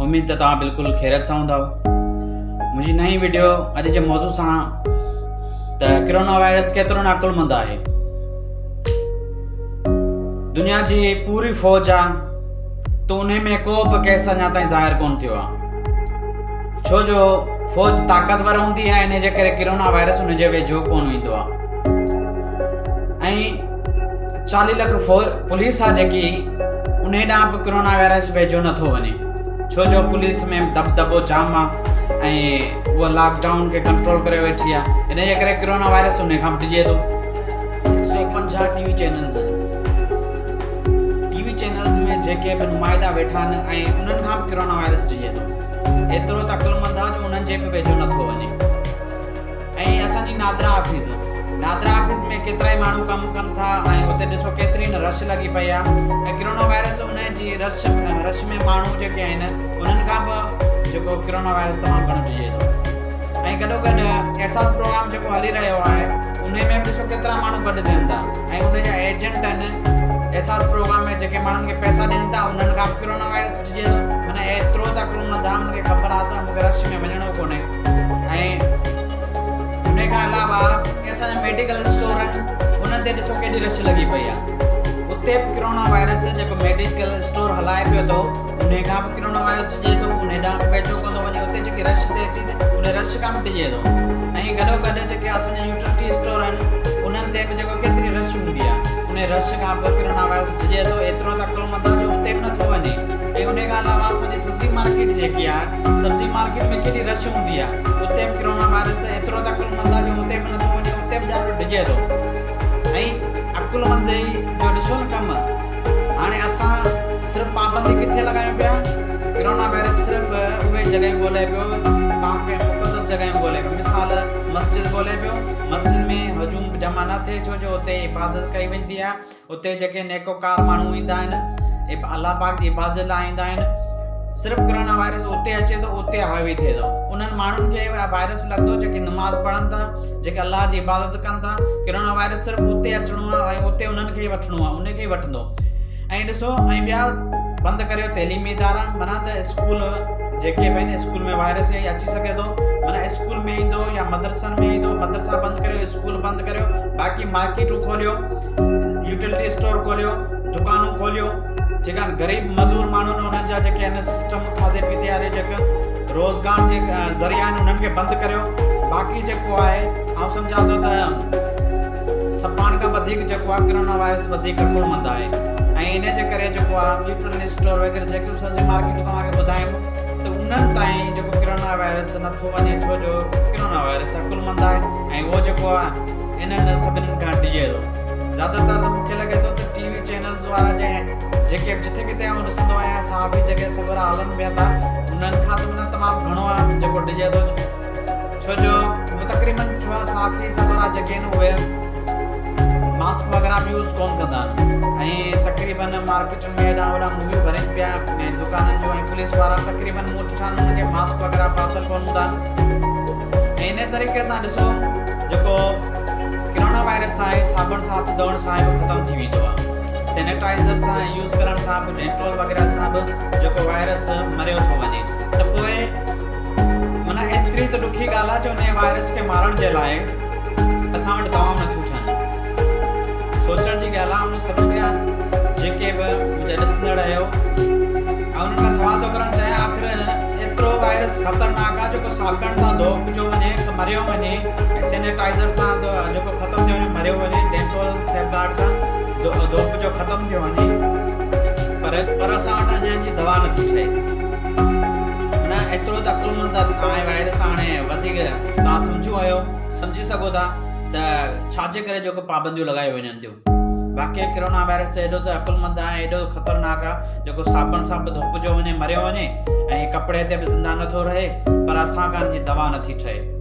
اميد ته توهان بلڪل خيريت سان هوندؤ. منهنجي نئين وڊيو اڄ جي موضوع سان ته ڪرونا وائرس ڪيترو نه عقلمند آهي. دنيا جي پوري فوج آ ته انهي ۾ ڪو به ڪيس اڃا تائين ظاهر ڪون ٿيو آ. ڇو جو فوج طاقتور هوندي آهي انهي جي ڪري ڪرونا وائرس ان جي ويجهو ڪون ويندو آ. ۽ 40 لک فوج پوليس آ جيڪي انهي ڏانهن به ڪرونا وائرس ويجهو نٿو وڃي ڇو جو پوليس ۾ دٻدٻو جام آ ۽ اها لاڪ ڊائون کي ڪنٽرول ڪري ويٺي آ انهي جي ڪري ڪرونا وائرس انهي کان به ڊڄي ٿو. 150 ٽي وي چينلز آهن ٽي وي چينلز ۾ جيڪي به نمائندا ويٺا آهن ۽ انهن کان به ڪرونا وائرس ڊڄي ٿو ايترو ته عقلمند آ جو انهن جي به ويجهو نٿو وڃي. ۽ اسان جي نادرا آفيس نادرا آفيس ۾ ڪيترائي ماڻهو ڪم ڪن ٿا ۽ اتي ڏسو ڪيتري نه رش لڳي پئي آهي ۽ ڪرونا وائرس ان جي رش رش ۾ ماڻهو جيڪي آهن انهن کان به جيڪو ڪرونا وائرس تمام گهڻو ڊڄي ٿو ۽ گڏو گڏ احساس پروگرام جيڪو هلي رهيو آهي ان ۾ به ڏسو ڪيترا ماڻهو گڏ ٿين ٿا ۽ ان جا ايجنٽ آهن احساس پروگرام ۾ جيڪي ماڻهن کي پئسا ڏين ٿا انهن کان به ڪرونا وائرس ڊڄي ٿو معنی ايترو ته عقلمند آهي انهن کي خبر آهي ته مونکي رش ۾ وڃڻو ڪونهي ۽ ان کان علاوه اسان جا ميڊيڪل اسٽور آهن انهن تي ڏسو ڪيڏي رش لڳي پئي آهي اتي به ڪرونا وائرس جيڪو ميڊيڪل اسٽور هلائي پيو ٿو ان کان به ڪرونا وائرس ڊڄي ٿو ان ڏانهن به ويجهو ڪونه ٿو وڃي اتي جيڪي رش ٿئي ٿي ان رش کان به ڊڄي ٿو ۽ گڏو گڏ جيڪي اسان جا يوٽلٽي اسٽور آهن انهن تي به جيڪو ڪيتري رش هوندي آهي ان رش کان به ڪرونا وائرس ڊڄي ٿو ايترو ته عقلمند آهي جو اتي به نٿو وڃي ۽ ان کان علاوه اسان جي سبزي مارڪيٽ جيڪي آهي سبزي مارڪيٽ ۾ ڪيڏي رش هوندي آ اتي به ڪرونا وائرس ايترو ته عقلمند آ جو اتي به نٿو وڃي اتي به ڏاڍو ڊڄي ٿو ۽ عقلمندي جو ڏسو نه ڪم هاڻي اسان صرف پابندي ڪٿي لڳايون پيا ڪرونا وائرس صرف اهي جڳهيون ڳولي پيو پاڪ ۽ مقدس جڳهيون ڳولي پيو مثال مسجد ڳولي پيو مسجد ۾ هجوم جمع نه ٿئي ڇو جو اتي عبادت ڪئي ويندي آ اتي جيڪي نيڪوڪار ماڻهو ايندا آهن الله پاڪ جي عبادت لاء ايندا آهن صرف ڪرونا وائرس اتي اچي ٿو اتي حاوي ٿئي ٿو انهن ماڻهن کي وائرس لڳندو جيڪي نماز پڙهن ٿا جيڪي الله جي عبادت ڪن ٿا ڪرونا وائرس صرف اتي اچڻو آهي ۽ اتي انهن کي وٺڻو آهي ان کي وٺندو ۽ ڏسو ۽ ٻيا بند ڪريو تعليمي ادارا معنيٰ ته اسڪول جيڪي به آهن اسڪول ۾ وائرس اچي سگهي ٿو معنيٰ اسڪول ۾ ايندو يا مدرسن ۾ ايندو مدرسا بند ڪريو اسڪول بند ڪريو باقي مارڪيٽون کوليو يوٽيلٽي اسٽور کوليو دڪانون کوليو جيڪا غريب مزور ماڻهو آهن انهن جا جيڪي آهن سسٽم کاڌي پيتي واري جيڪي روزگار جي ذريعا آهن انهن کي بند ڪريو باقي جيڪو آهي آئون سمجهان ٿو ته سپاڻ کان وڌيڪ جيڪو آهي ڪرونا وائرس وڌيڪ عقلمند آهي ۽ ان جي ڪري جيڪو آهي يوٽيلٽي اسٽور وغيره جيڪي به سبزي مارڪيٽ توهان کي ٻڌايم ته انهن تائين جيڪو ڪرونا وائرس نٿو وڃي ڇو جو ڪرونا وائرس عقلمند آهي ۽ اهو جيڪو آهي انهن سڀني کان ڊڄي ٿو. زياده تر ته مونکي لڳي ٿو ته ٽي وي چينلز وارا جنهن جيڪي به جٿي ڪٿي آئون ڏسندو آهيان صحافي جيڪي سڳورا هلن پيا ٿا انهن کان ته معنيٰ تمام گهڻو آهي جيڪو ڊڄي ٿو ڇو جو تقريبن ڇو صحافي سڳورا جيڪي آهن اهي ماسڪ وغيره به يوز ڪون ڪندا آهن ۽ تقريبن مارڪيٽن ۾ هيڏانهن هوڏانهن موويون ڀرين پيا ۽ دڪانن جو ۽ پوليس وارا تقريبن مون ڏٺا آهن انهن کي ماسڪ وغيره پاتل ڪون هوندا آهن ۽ انهي طريقي سان ڏسو جيڪو ڪرونا وائرس آهي صابڻ سان هٿ ڌوئڻ سان به ختم ٿي ويندو آهي سينيٽائزر سان يوز ڪرڻ سان به ڊيٽول وغيره سان به جيڪو وائرس مريو ٿو وڃي ته پوء معنيٰ ايتري ته ڏکي ڳالهه آهي جو انهي وائرس کي مارڻ جي لاء اسان وٽ دوائون نٿيون ٺهن سوچڻ جي ڳالهه آهي انهن سڀني کان جيڪي به منهنجا ڏسندڙ آهيو آئون انهن کان سوال ٿو ڪرڻ چاهيان آخر ايترو وائرس خطرناڪ آهي جيڪو صابڻ سان ڌوپجو وڃي مريو وڃي ۽ سينيٽائزر سان جيڪو ختم ٿيو وڃي مريو وڃي ڊيٽول سيف گارڊ سان ڌوپجو ختم ٿيو وڃي پر پر اسان وٽ اڃا ان جي دوا نٿي ٺهي معنيٰ ايترو ته عقلمند آهي وائرس هاڻي وڌيڪ توهان سمجهو آهيو سمجهي سگهو ٿا ته ڇا جي ڪري جيڪو پابنديون لڳايون وڃن ٿيون واقعي ڪرونا وائرس ته ايڏو ته عقلمند آهي ايڏو خطرناڪ آهي جيڪو صابڻ سان به ڌوپجو وڃي مريو وڃي ۽ ڪپڙي تي به زنده نٿو رهي پر اسان کان ان جي دوا نٿي ٺهي.